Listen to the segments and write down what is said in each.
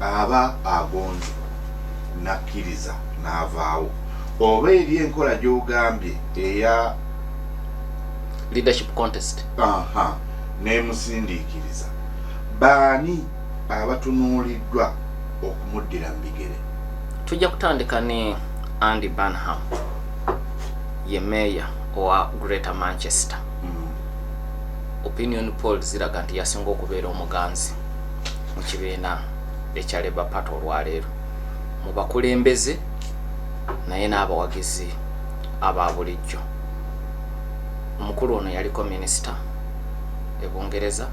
Aba agonze n'akkiriza n'avaawo, oba eri enkola gy'ogambye eya leadership contest? Aha, nemusindiikiriza. Baani abatunuuliddwa okumuddira mu bigere? Tujja kutandika ne Andy Burnham, ye meeya owa Greater Manchester. Opinion poll ziraga nti yasinga okubeera omuganzi mu kibiina ekya Labour Party olwaleero mu bakulembeze, naye n'abawagizi aba bulijjo. Omukulu ono yaliko minisita e Bungereza,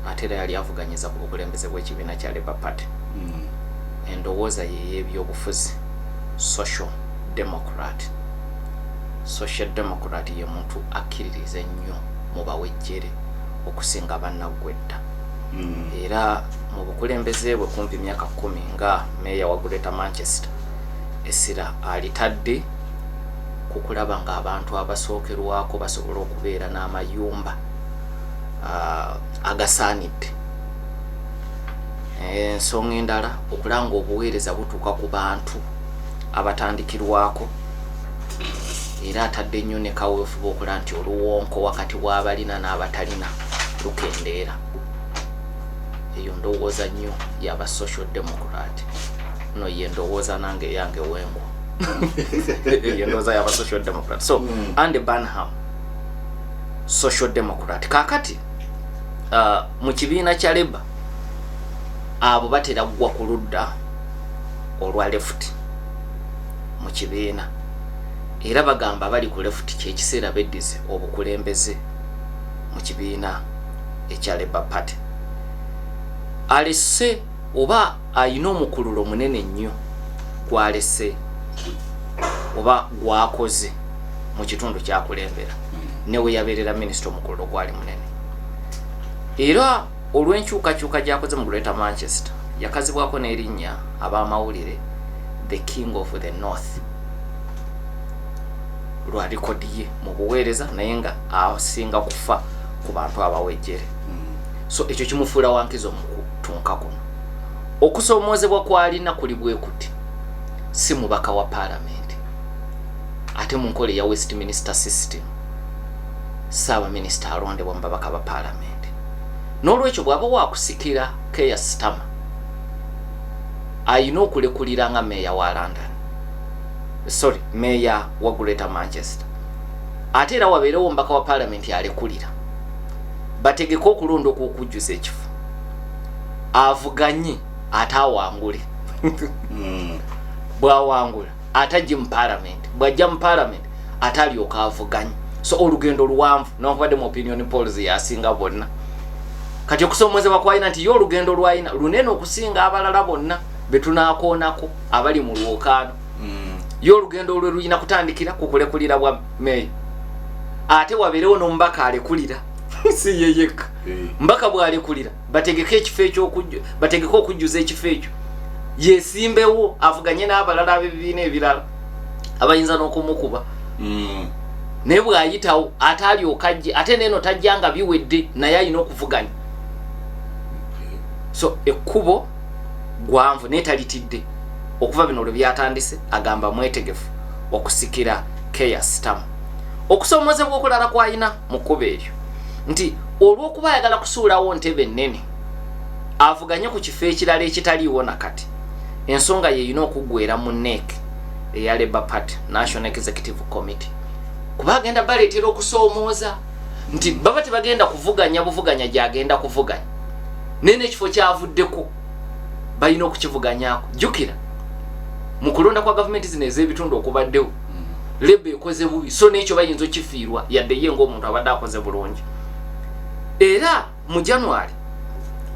ate era yali avuganyiza ku bukulembeze bw'ekibiina kya Labour Party. Endowooza ye ey'ebyobufuzi social democrat. Social democrat ye muntu akkiririza ennyo mu bawejjere okusinga bannaggwedda. Era mu bukulembeze bwe kumpi myaka 10 nga meeya wa Greater Manchester, essira alitadde ku kulaba ng'abantu abasookerwako basobola okubeera n'amayumba agasaanidde. Ensonga endala, okulaba nga obuweereza butuuka ku bantu abatandikirwako. Era atadde nnyo ne kaweefube okulaba nti oluwonko wakati w'abalina n'abatalina lukendeera. Eyo ndowooza nnyo yaba social democrat. No ye ndowooza nange eyange wengwa, eyo ndowooza yaba social democrat. So Andy Burnham, social democrat. Kakati mu kibiina kya Labour abo batera kugwa ku ludda olwa left mu kibiina, era bagamba bali ku left kyekiseera beddize obukulembeze mu kibiina ekya Labour Party. Alese oba ayina omukululo munene nnyo gwalese oba gwakoze mu kitundu kyakulembera. Newe yabeerera minisita, omukululo gwali munene, era olw'enkyukakyuka gyakoze mu Greater Manchester yakazibwako n'erinnya ab'amawulire "the King of the North", lwa record ye mu buweereza, naye nga asinga kufa ku bantu abawejjere. So ekyo kimufuula wankizo mu kutunka kuno. Okusoomoozebwa kwalina kuli bwe kuti: si mubaka wa paalamenti, ate mu nkola eya Westminster system saabaminisita alondebwa mu babaka ba paalamenti. N'olwekyo bw'aba wakusikira Keir Starmer, ayina okulekulira nga meeya wa London, sorry, meeya wa Greater Manchester, ate era wabeerewo omubaka wa paalamenti alekulira, bategeke okulonda okwokujjuza ekifo, avuganye ate awangule. Bwawangula ate ajje mu paalamenti, bw'ajja mu paalamenti ate alyoka avuganye. So olugendo luwanvu, newankubadde mu opinion polls yasinga bonna. Kati okusoomozebwa kwalina nti ye olugendo lwalina lunene okusinga abalala bonna betunakoonako abali mu lwokaano. Ye olugendo olwe lulina kutandikira ku kulekulira bwa meeya, ate wabeerewo n'omubaka alekulira, si ye yekka. Mbaka bw'alekulira, bategeke ekifo ekyokujju, bategeke okujjuza ekifo ekyo, yesimbewo avuganye n'abalala ab'ebibiina ebirala abayinza n'okumukuba. Naye bw'ayitawo ate alyoka ajje, ate neeno tajja nga biwedde, naye alina okuvuganya. So ekkubo gwanvu, naye talitidde. Okuva bino lwe byatandise, agamba mwetegefu okusikira Keir Starmer. Okusoomozebwa okulala kwalina mu kkubo eryo nti olw'okuba ayagala kusuulawo ntebe ennene avuganye ku kifo ekirala ekitaliiwo nakati, ensonga yeyina okuggwera mu NEC eya Labour Party, National Executive Committee, kuba agenda baleetera okusoomooza nti baba tebagenda kuvuganya buvuganya gyagenda kuvuganya, naye n'ekifo kyavuddeko balina okukivuganyako. Jjukira mu kulonda kwa gavumenti zino ez'ebitundu okubaddewo, Labour ekoze bubi, so n'ekyo bayinza okifiirwa, yadde ye ng'omuntu abadde akoze bulungi. Era mu January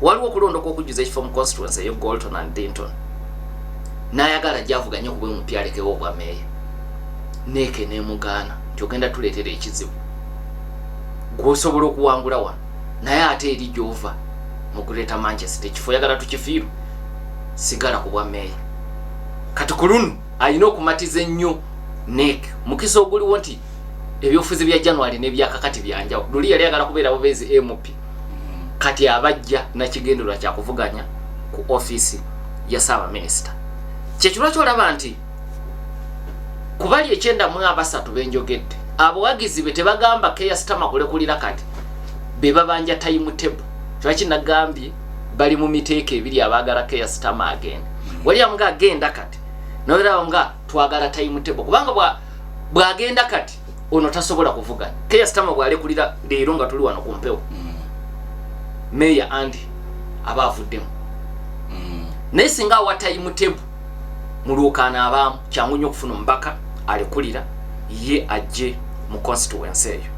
waliwo okulonda okwokujjuza ekifo mu constituency eyo Bolton and Dinton, n'ayagala gyavuganye ku bwemupya alekewo obwa meeya. NEC nemugaana nti ogenda tuleetera ekizibu, gwosobola okuwangula wano, naye ate eri gyova mu Greater Manchester ekifo oyagala tukifiirwe, sigala ku bwa meeya. Kati ku luno alina okumatiza ennyo NEC. Mukisa oguliwo nti ebyobufuzi bya January n'ebyakakati byanjawulo. Luli yali ayagala kubeera bubeezi MP, kati abajja nakigendererwa kyakuvuganya ku ofiisi ya ssaabaminisita. Kyekirwa kyolaba nti kubali 93 benjogedde, abawagizi be tebagamba Keir Starmer kulekulira kati, be babanja timetable. Lwaki nagambye bali mu miteeko ebiri abaagala Keir Starmer agenda? Wali amu nga agenda kati, nolaba nga twagala timetable, kubanga bw'agenda kati ono tasobola kuvuganya. Keir Starmer bw'alekulira leero nga tuli wano ku mpewo, Meya Andy aba avuddemu. Naye singa awa timetable mu lwokaano, abaamu kyangu nnyo okufuna omubaka alekulira ye ajje mu constituency eyo.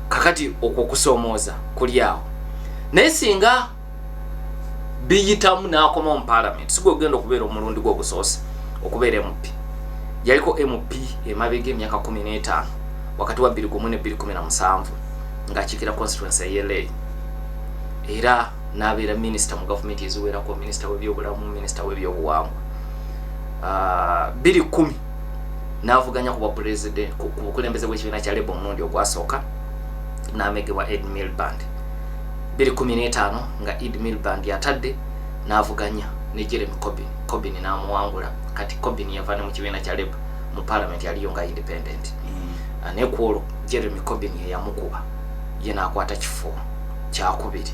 Kakati okwo okusoomooza kuli awo. Naye singa biyitamu n'akoma mu parliament, si gwe ogenda okubeera omulundi gwe ogusoose okubeera MP. Yaliko MP emabega emyaka 15, wakati wa 21 ne 217, ng'akiikira constituency ey'e Leigh, era n'abeera minisita mu gavumenti eziwerako, minisita w'ebyobulamu, minisita w'ebyobuwangwa. 210 n'avuganya ku bwa president, ku bukulembeze bw'ekibiina kya Labour omulundi ogwasooka, n'amegebwa Ed Miliband. 215 nga Ed Miliband atadde, n'avuganya ne Jeremy Corbyn, Corbyn n'amuwangula. Kati Corbyn yava ne mu kibiina kya Labour, mu parliament yaliyo nga independent. Naye ku olwo Jeremy Corbyn ye yamukuba, ye n'akwata kifo kyakubiri.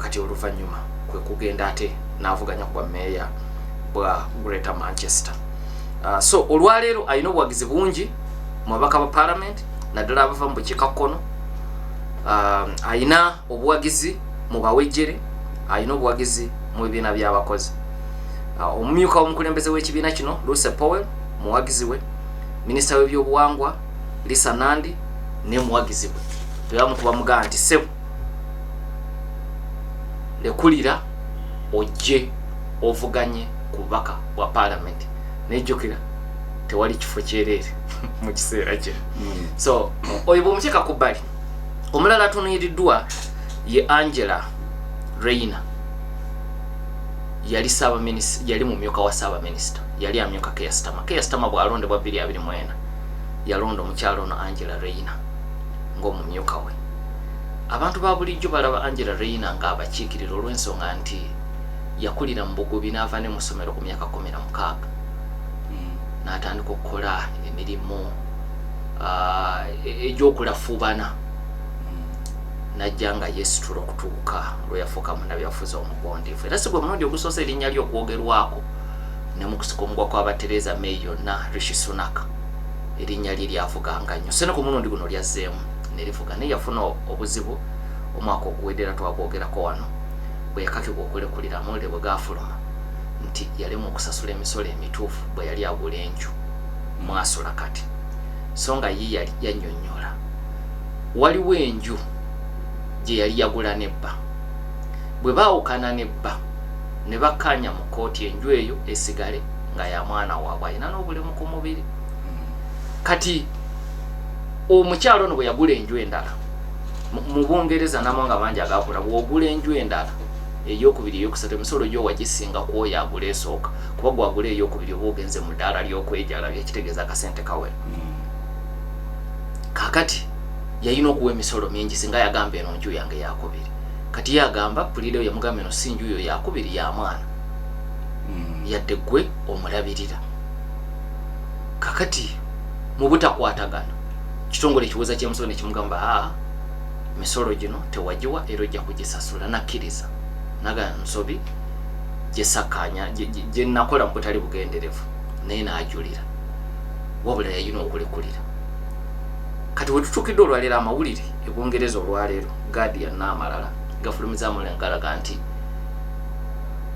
Kati oluvannyuma kwe kugenda ate n'avuganya ku bwa meeya bwa Greater Manchester. So olwaleero alina obuwagizi bungi mu babaka ba parliament, naddala abava mu bukiikakkono. Alina obuwagizi mu bawejjere, alina obuwagizi mu bibiina by'abakozi. Omumyuka w'omukulembeze w'ekibiina kino, Lucy Powell, muwagizi we. Minisita w'ebyobuwangwa Lisa Nandy ne muwagizi we. Tebamukuba mugaa nti, "Ssebo, lekulira ojje ovuganye ku bubaka bwa parliament." Nejjukira tewali kifo kyereere mu kiseera kino. So oyo bwemuteeka ku bbali, omulala atunuiriddwa ye Angela Rayner. Yali yali mumyuka wa ssaabaminisita, yali amyuka Keir Starmer. Keir Starmer bw'alondebwa 2024, yalonda omukyalo ono Angela Rayner ng'omumyuka we. Abantu ba bulijjo balaba Angela Rayner ng'abakiikirira olw'ensonga nti yakulira mu bugubi, n'ava ne mu ssomero ku myaka 16, n'atandika okukola emirimu egy'okulafuubana, najja nga yeesitula okutuuka lwe yafuuka munnabyabufuzi omugondefu. Era si gwe mulundi ogusoose erinnya lye okwogerwako. Ne mu kusika omugwa kwaba Theresa May yonna, Rishi Sunak, erinnya lye lyavuganga nnyo. So ne ku mulundi guno lyazzeemu ne livuga, naye yafuna obuzibu omwaka oguwedde, era twabwogerako wano, bwe yakakibwa okulekulira amawulire bwe gaafuluma nti yalema okusasula emisolo emituufu bwe yali agula enju mwasula kati. So nga ye yali yannyonnyola, waliwo enju gye yali yagula nebba, bwe baawukana nebba ne bakkaanya mu kkooti enju eyo esigale nga ya mwana waabwe alina n'obulemu ku mubiri. Kati omukyalo ono bwe yagula enju endala mu Bungereza n'amawanga mangi agakula, bw'ogula enju endala eyokubiri, eyokusatu, emisolo gyo wagisinga ku oyo agula esooka, kuba gwagula eyokubiri oba ogenze mu ddaala ly'okwejalabya, kitegeeza akasente kawera. Kakati yalina okuwa emisolo mingi singa yagamba eno nju yange yakubiri. Kati ye agamba pulireyo yamugamba eno si nju yo yakubiri, ya mwana, yadde gwe omulabirira. Kakati mu butakwatagana, kitongole ekiwooza ky'emisolo nekimugamba, "Aa, misolo gino tewagiwa era ojja kugisasula." Nakkiriza naga nsobi gyesakkaanya gye nakola mu butali bugenderevu, naye n'ajulira, wabula yalina okulekulira. Kati wetutuukidde olwaleero, amawulire ebungereza olwaleero, Guardian n'amalala gafulumiza amawulire galaga nti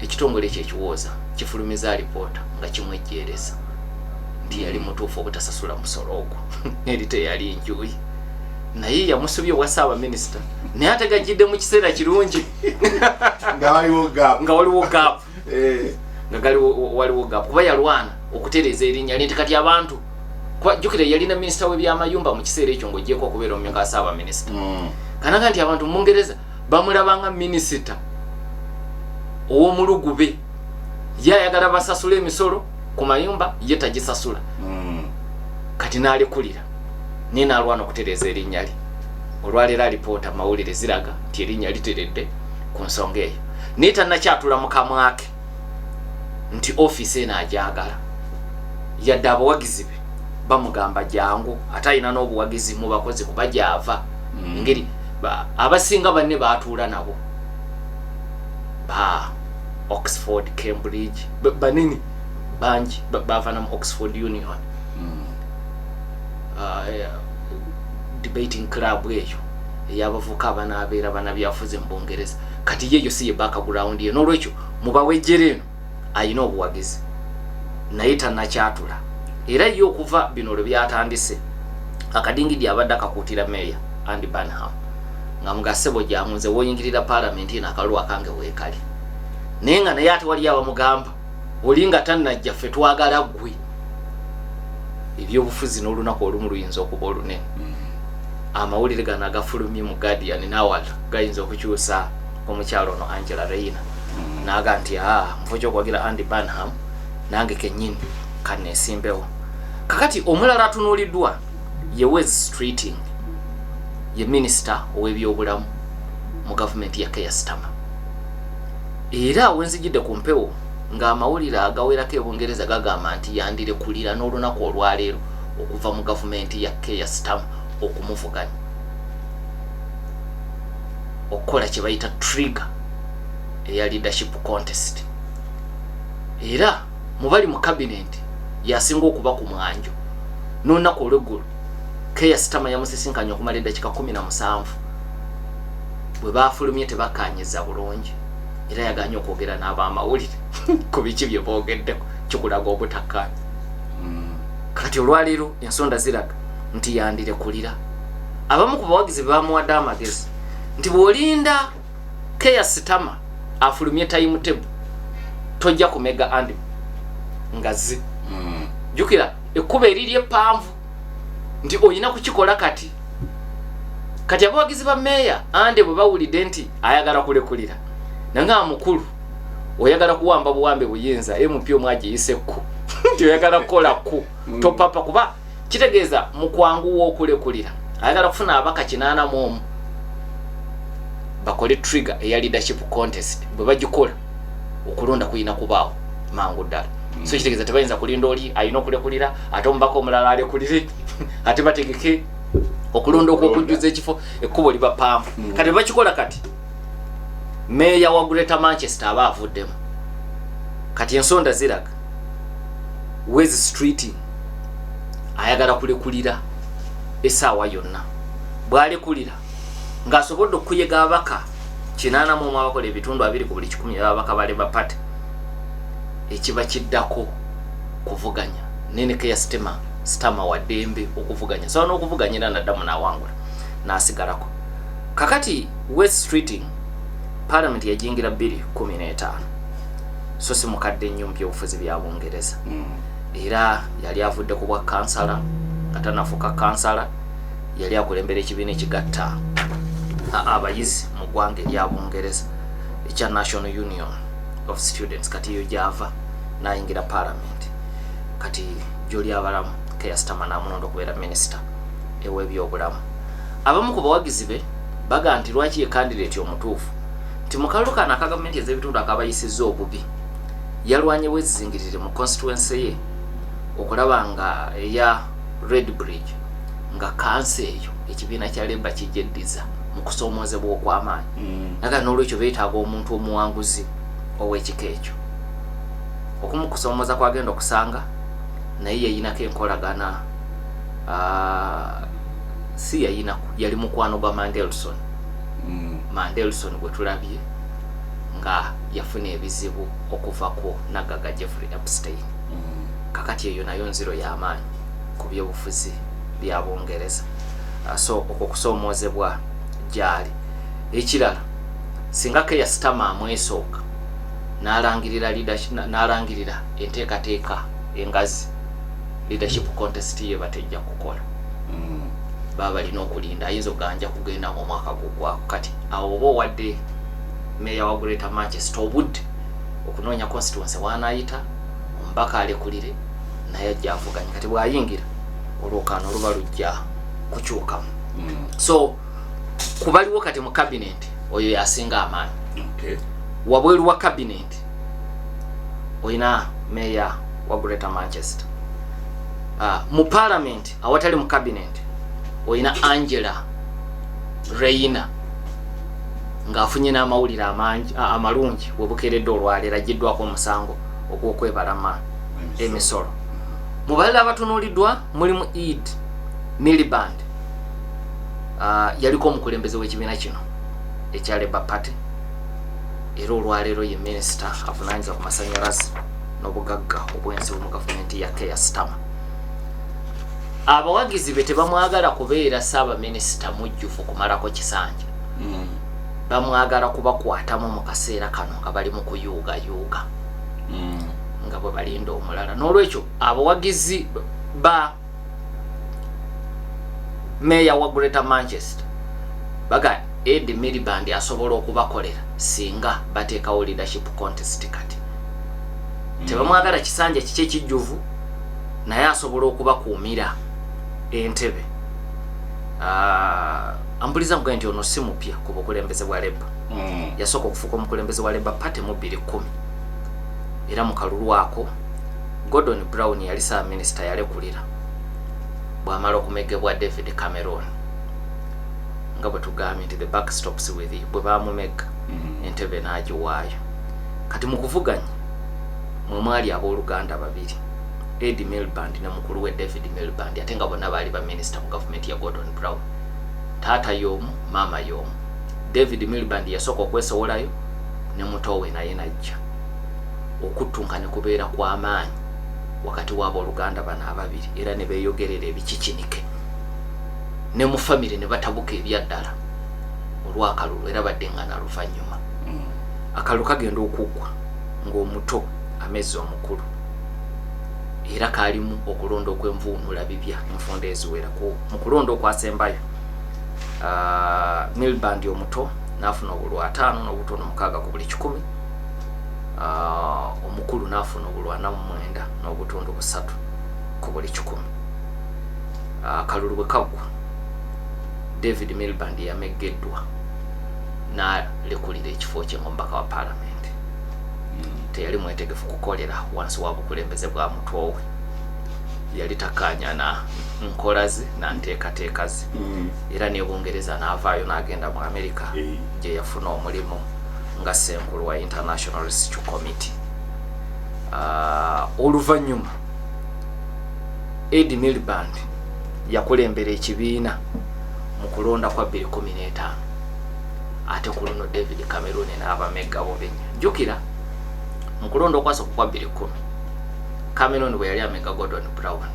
ekitongole ekyo ekiwooza kifulumiza alipoota nga kimwejjeereza nti yali mutuufu obutasasula musolo ogwo, eri teyali njuyi, naye yamusubye obwa ssaabaminisita, naye ate gajjidde mu kiseera kirungi nga waliwo gap. Nga waliwo gap. Nga galiwo, waliwo gap, kuba yalwana okutereeza erinnya lye nti kati abantu, kuba jjukira yalina minisita w'ebyamayumba mu kiseera ekyo ng'ogyeko okubeera omumyuka wa ssaabaminisita, kanaga nti abantu mu Bungereza bamulabanga minisita ow'omulugube, ye ayagala basasule emisolo ku mayumba, ye tagisasula. Kati n'alekulira, naye n'alwana okutereeza erinnya lye. Olwaleero alipoota mawulire ziraga nti erinnya literedde ku nsonga eyo, naye tannakyatula mu kamwa ke. Nti ofiisi eno agyagala, yadde abawagizi be bamugamba jangu, ate alina n'obuwagizi mu bakozi kuba gyava. Engeri abasinga banne batuula nabo ba Oxford, Cambridge, banene bangi bava na mu Oxford Union debating club eyo eyabavuka abanaabeera banabyafuzi mu Bungereza. Kati yeyo si ye background ye, n'olwekyo mubawejjere eno ayina obuwagizi, naye tanakyatula. Era ye okuva bino lwe byatandise, akadingidi abadde akakuutira meeya Andy Burnham nga mugasebo, jangu nze woyingirira paalamenti eno, akalulu akange weekali. Naye nga naye ate waliyo abamugamba oli nga tannajja, ffe twagala ggwe. Ebyobufuzi n'olunaku olumu luyinza okuba olunene. Amawulire gano agafulumye mu Guardian n'awala gayinza okukyusa omukyalo ono Angela Rayner naga nti aa mufo kyokwagira Andy Burnham, nange kennyini kaneesimbewo. Kakati omulala atunuuliddwa ye Wes Streeting, ye minisita ow'ebyobulamu mu gavumenti ya Keir Starmer. Era wenzijidde ku mpewo ng'amawulire agawerako e Bungereza gagamba nti yandirekulira n'olunaku olwaleero okuva mu gavumenti ya Keir Starmer okumuvuganya, okukola kye bayita trigger eya leadership contest. Era mubali mu cabinet yasinga okuba ku mwanjo. N'olunaku olweggulo Keir Starmer yamusisinkanye okumala eddakiika 17. Bwe baafulumye tebakkanyiza bulungi, era yaganye okwogera n'abamawulire ku biki bye boogeddeko, kikulaga obutakkaanya. Kati olwaleero ensonda ziraga nti yandirekulira. Abamu ku bawagizi be bamuwadde amagezi nti bw'olinda Keir Starmer afulumye timetable, tojja kumega Andy ngazi. Jjukira ekkuba eriri eppanvu nti olina kukikola kati. Kati abawagizi ba meeya Andy bwe bawulidde nti ayagala kulekulira, nanga mukulu oyagala kuwamba buwambe buyinza, MP omu agiyise kku nti oyagala kukola kku. Topapa, kuba kitegeeza mu kwanguwa okulekulira ayagala kufuna ababaka 81 bakole trigger eya leadership contest. Bwe bagikola, okulonda kulina kubaawo mangu ddala. So kitegeeza tebayinza kulinda oli alina okulekulira, ate omubaka omulala alekulire, ate bategeke okulonda okwokujjuza ekifo. Ekkubo liba pampu. Kati bwe bakikola kati, meeya wa Greater Manchester aba avuddemu. Kati ensonda ziraga Wes Streeting ayagala kulekulira essaawa yonna. Bw'alekulira ng'asobodde okuyega ababaka 81 abakola ebitundu 20 ku buli 100 ababaka ba Labour Party, ekiba kiddako kuvuganya nene Keir Starmer. Starmer wa ddembe okuvuganya, sobola n'okuvuganya era naddamu n'awangula n'asigalako. Kakati Wes Streeting parliament yajingira 2015, so si mukadde nnyo mu byobufuzi bya Bungereza. Era yali avudde ku bwa kansala. Nga tanafuuka kansala, yali akulembera ekibiina ekigatta abayizi mu ggwanga erya Bungereza ekya National Union of Students. Kati eyo gyava nayingira parliament. Kati gyoli abalamu, Keir Starmer namulonda okubeera minisita ew'ebyobulamu. Abamu ku bawagizi be baga nti lwaki ye candidate omutuufu, nti mu kalulu kano aka gavumenti ez'ebitundu akabayisizza obubi, yalwanye bwezizingirire mu constituency ye okulaba nga eya Redbridge, nga kansa eyo ekibiina kya Labour kigyeddiza mu kusoomoozebwa okw'amaanyi. Naga n'olwekyo beetaaga omuntu omuwanguzi ow'ekika ekyo. Okumu kusoomooza kwagenda okusanga naye yayinako enkolagana, si yayinaku, yali mukwano gwa Mandelson. Mandelson gwe tulabye nga yafuna ebizibu okuva ku naggaga Jeffrey Epstein. Kakati eyo nayo nziro y'amaanyi ku byobufuzi bya Bungereza. So okwo kusoomoozebwa gyali. Ekirala, singa Keir Starmer amwesooka n'alangirira n'alangirira enteekateeka engazi, leadership contest ye batejja kukola. Baba balina okulinda, ayinza okuganja kugenda ngaomwaka gugwako. Kati awo oba owadde meeya wa Greater Manchester obudde okunoonya constituency wanaayita omubaka alekulire, naye ajja avuganya. Kati bw'ayingira, olwokaano luba lujja kukyukamu. So kubaliwo kati mu cabinet, oyo yasinga amaanyi. Wabweru wa cabinet, Olina meeya wa Greater Manchester. Mu parliament awatali mu cabinet olina Angela Rayner ng'afunye n'amawulire amalungi webukeeredde olwaleero, agiddwako omusango ogw'okwebalama emisolo. Mu balala abatunuuliddwa mulimu Ed Miliband, yaliko omukulembeze w'ekibiina kino ekya Labour Party, era olwaleero ye minisita avunaanyizibwa ku masanyalaze n'obugagga obw'ensibo mu gavumenti ya Keir Starmer. Abawagizi be tebamwagala kubeera ssaabaminisita mujjuvu kumalako kisanja, bamwagala kubakwatamu mu kaseera kano nga bali mu kuyuugayuuga nga bwe balinda omulala. N'olwekyo abawagizi ba meeya wa Greater Manchester baga Ed Miliband asobola okubakolera singa bateekawo leadership contest. Kati tebamwagala kisanja kiki ekijjuvu, naye asobola okubakuumira entebe. Ambuliza nkugaye nti ono si mupya ku bukulembeze bwa Labour. Yasooka okufuuka omukulembeze wa Labour Party mu 2010, era mu kalulu ako Gordon Brown yali ssaabaminisita yalekulira bw'amala okumegebwa David Cameron, nga bwe tugambye nti the buck stops with you. Bwe bamumegga, entebe n'agiwaayo. Kati mu kuvuganya mwe mwali abooluganda babiri, Ed Miliband ne mukulu we David Miliband, ate nga bonna baali baminisita mu gavumenti ya Gordon Brown. Taata y'omu, maama y'omu. David Miliband yasooka okwesowolayo ne muto we naye najja. Okuttunka ne kubeera kw'amaanyi wakati w'abooluganda bano ababiri, era ne beeyogerera ebikikinike ne mu famire ne batabuka ebyaddala olw'akalulu, era baddeŋŋana luvannyuma. Akalulu kagenda okuggwa ng'omuto amezze omukulu, era kaalimu okulonda okw'envuunula bibya enfunda eziwerako. Mu kulonda okwasembayo, Miliband omuto n'afuna obululu 50.6 ku buli 100, omukulu n'afuna obululu 49.3 ku buli 100. Akalulu bwe kaggwa, David Miliband yameggeddwa n'alekulira ekifo kye ng'omubaka wa paalamenti. Teyali mwetegefu kukolera wansi wa bukulembeze bwa muto we, yali takkaanya na nkola ze na nteekateeka ze, era ne Bungereza n'avaayo n'agenda mu Amerika gye yafuna omulimu nga ssenkulu wa International Rescue Committee. Oluvannyuma Ed Miliband yakulembera ekibiina mu kulonda kwa 2015, ate ku luno David Cameron n'abamegga bubenya. Jjukira mu kulonda okwasooka kwa 2010, Cameron bwe yali amegga Gordon Brown,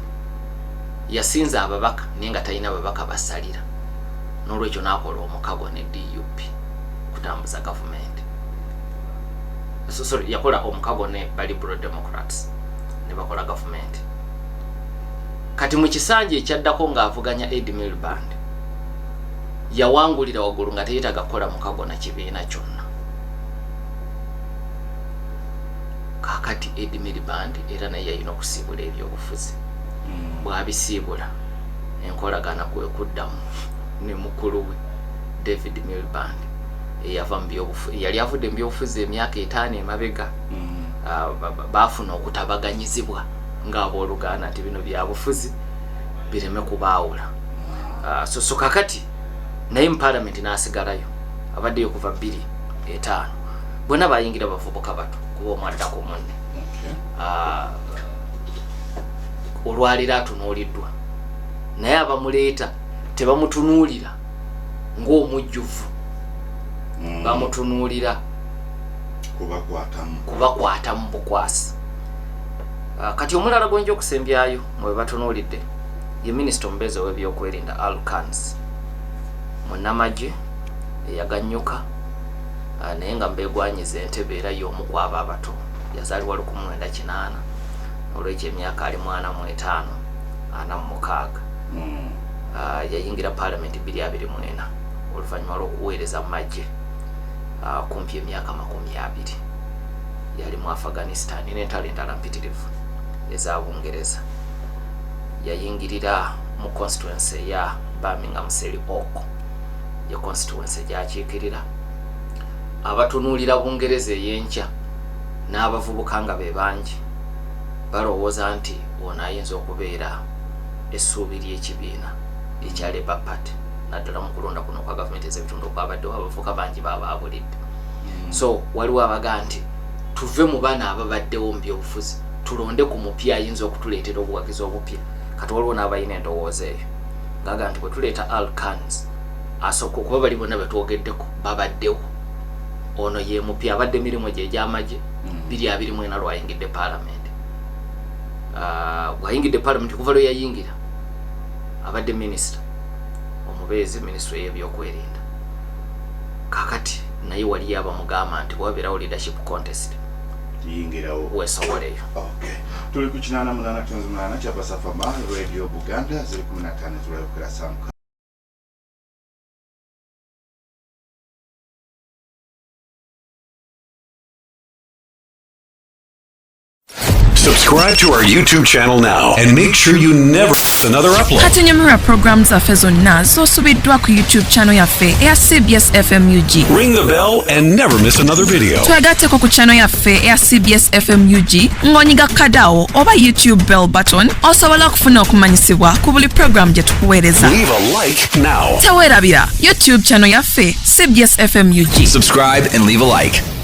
yasinza ababaka naye nga talina babaka basalira, n'olwekyo n'akola omukago ne DUP kutambuza gavumenti. So, sorry, yakola omukago ne ba Liberal Democrats ne bakola gavumenti. Kati mu kisanja ekyaddako ng'avuganya Ed Miliband, yawangulira waggulu nga teyetaaga kukola mukago na kibiina kyonna. Kaakati Ed Miliband era naye yalina okusiibula ebyobufuzi. Bw'abisiibula, enkolagana kwe kuddamu ne mukulu we David Miliband eyava mu byobufuzi, yali avudde mu byobufuzi emyaka 5 emabega. Baafuna okutabaganyizibwa ng'abooluganda nti bino byabufuzi bireme kubaawula. So kakati naye mu paalamenti n'asigalayo, abaddeyo kuva 2005. Bonna bayingira bavubuka bato kuba omu addako munne. Olwaleero atunuuliddwa, naye abamuleeta tebamutunuulira ng'omujjuvu, bamutunuulira kubakwatamu. Kubakwatamu bukwasi. Kati omulala gwenja okusembyayo mwe batunuulidde ye minisita omubeezi ow'ebyokwerinda Al Cairns, munnamagye eyaganyuka, naye nga mbeegwanyiza entebe, era y'omu ku abo abato. Yazaalibwa 1980, olwekyo emyaka ali 45, 46. Yayingira paalamenti 2024 oluvannyuma lw'okuweereza mu magye kumpi emyaka 20. Yali mu Afghanistan n'entalo endala mpitirivu eza Bungereza. Yayingirira mu constituency eya Birmingham Selly Oak, ye constituency gyakiikirira. Abatunuulira Bungereza ey'enkya N'abavubuka nga be bangi balowooza nti ono ayinza okubeera essuubi ly'ekibiina ekya Labour Party, naddala mu kulonda kuno okwa gavumenti ez'ebitundu okwabaddewo, abavubuka bangi babaabulidde. So waliwo abaga nti tuve mu bana ababaddewo mu byobufuzi, tulonde ku mupya ayinza okutuleetera obuwagizi obupya. Kati waliwo n'abalina endowooza eyo ngaga nti bwe tuleeta Al Cans asooka okuba bali bonna betwogeddeko babaddewo, ono ye mupya, abadde mirimu gye egy'amagye. 2024 lwayingidde paalamenti. Bw'ayingidde paalamenti, okuva lwe yayingira abadde minisita omubeezi minisitule y'ebyokwerinda. Kakati naye waliyo abamugamba nti bwabeerawo leadership contest, yingirawo, weesoboleyo. Okay. Tuli ku 88.8 Kyabasafama Radio Buganda, ziri 15 zirayokera saa. Subscribe to our YouTube channel now and make sure you never miss another upload. Kati nyumirwa programu zaffe zonna z'osubiddwa ku YouTube channel yaffe eya CBS FMUG. Ring the bell and never miss another video. Twegatteko ku channel yaffe eya CBS FMUG ng'onyiga kadawo oba YouTube bell button osobola okufuna okumanyisibwa ku buli programu gye tukuweereza. Leave a like now. Teweerabira YouTube channel yaffe CBS FMUG. Subscribe and leave a like.